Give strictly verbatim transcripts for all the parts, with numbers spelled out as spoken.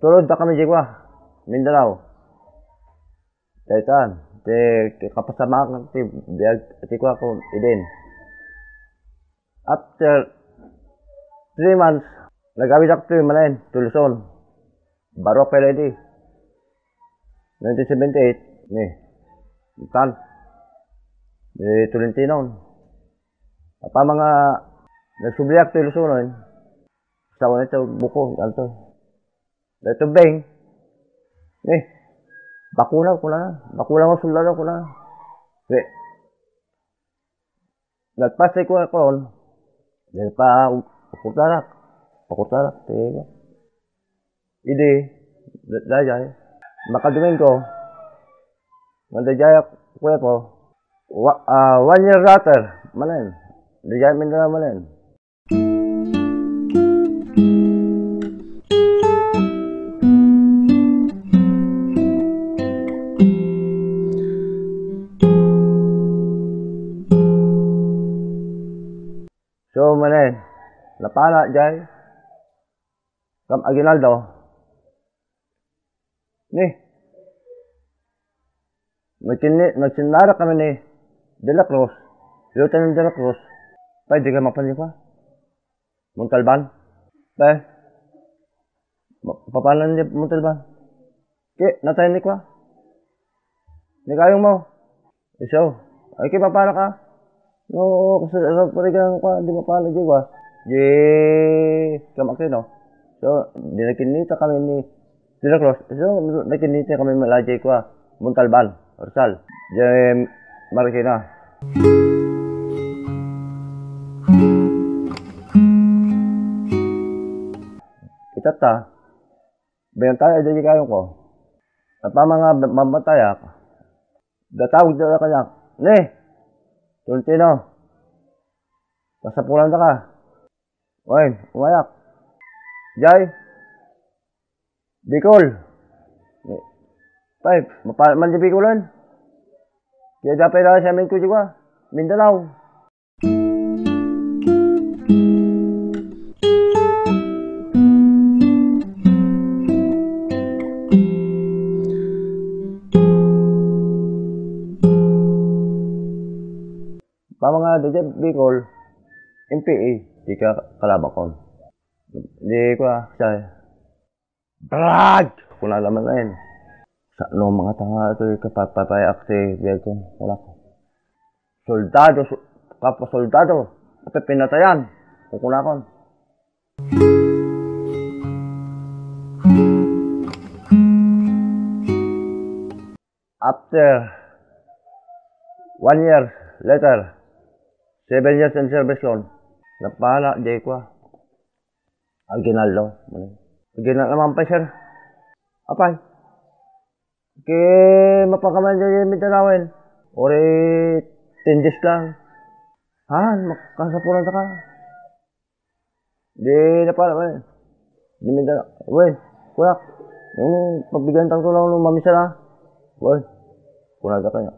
Tulod ta kami di kua, Mindanao. Daytan, ti, ti kapasamak ti biag ti kua ko idin. After three months, nagawidak ti manen, ti Luzon. Baro pay la idi. Nineteen seventy-eight, ni, tan, di Tolentino. Apa mga nagsubliak ti Luzon, eh. Sa wala ito, buko, ano to. Daytoy Beng. Eh, bakuna, kuna. Bakuna nga soldado, kuna. Eh, nagpas tayo, kuna, kon. Dahil pa, pakurtarak. Pakurtarak, tayo. Idi, da-, dayay. Makadomingo. Nga dayay, kuya ko. Wa-, ah, one year later, manen. Dayay, Mindanao, manen. So, manen, napala, jay, kam aguinaldo. Ni, nagkinni-, nagsinnara kami ni De La Cruz, Lieutenant De La Cruz, pay di ka mapansin ko. Montalban. Pay, ma-, papanan ni Montalban. Ki, natay ni kwa. Ni kayong mo. Iso, ay, ki, papala ka. No, kasi, ano, parigan ko, di mapala, di kwa. Di, kamakino. So, di nakinita kami ni De La Cruz. So, nakinita kami malajay kwa. Montalban, Rizal. Di Marikina. Itatta, binantay, di kayo ko. At pa mga mamatayak, datawag da kanya, "Ni, Tolentino, pasapulan ta ka." Wen, umayak. Jay, Bicol. Pay, mapa-, man di Bicolan. Kaya dapat lang sa amin ko, di ba? Mindanao. Pa mga daydiay Bicol, M P A, di ka kalabakon. Di ko, ah, siya, Brad! Kuna naman na yun. Sa, no, mga tanga ito, yung kapapapayak si biag ko, wala ko. Soldado, so-, kapasoldado, kapag pinatayan, kukunakon. After one year later, seven years in service kon, napala, di ko, ah. Aguinaldo. Aguinaldo naman pa, sir. Apay. Ki mapakaman dyan yung Mindanao, eh. Ori ten days lang. Han, makasapulan ta ka. Di na pala, man. Di Mindanao. Wen, kuyak. Yung pagbigyan tang tulang no mamisa na. Wen, kuna ta kanya.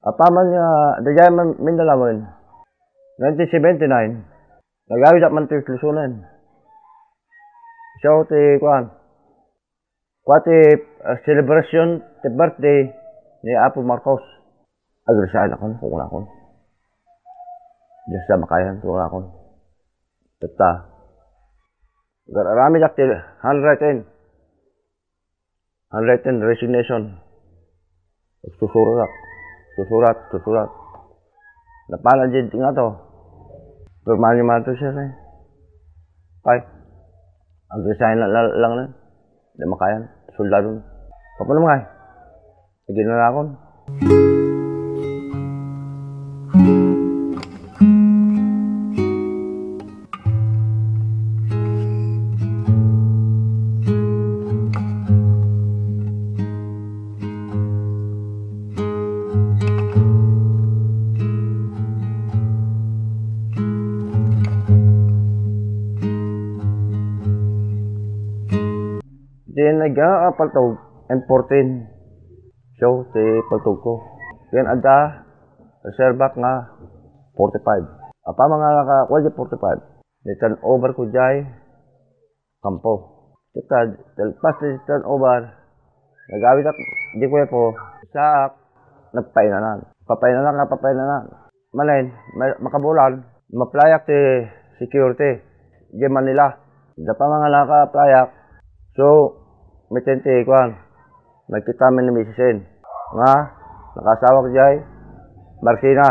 Apaman nga, daydiay man Mindanao, nineteen seventy-nine, nagawid ak man ti Lusonen. So, ti, kuan, kua ti, ah, celebration ti birthday ni Apo Marcos. Agresign akon, kukunakon. Diyan sa makayan, kukunakon. Tatta. Agar-aramid ak ti handwritten. Handwritten resignation. Susurat. Susurat, susurat. Napala di nga to. Pirmahan niyo man to, sir, eh. Ay. Ang resign na la-, lang na. Di makayan. Soldado. Kapag naman, eh. Sige na lang ako. Ken nagga a paltog, M fourteen. So, ti paltog ko. Ken adda reserva nga forty-five. Apaman nga nakakuan ti forty-five, ni turnover ko jay kampo. Ket ta, talpas ti turnover, nagawidak di kuerpo, saak, nagpainanan. Papainanan nga papainanan. Manen, ma-, makabulan, ma-apply-ak ti security, di Manila. Adda pa nga naka-apply-ak. So, miten ti kuan, nagkitami ni misisen nga nakasawak jay Marikina.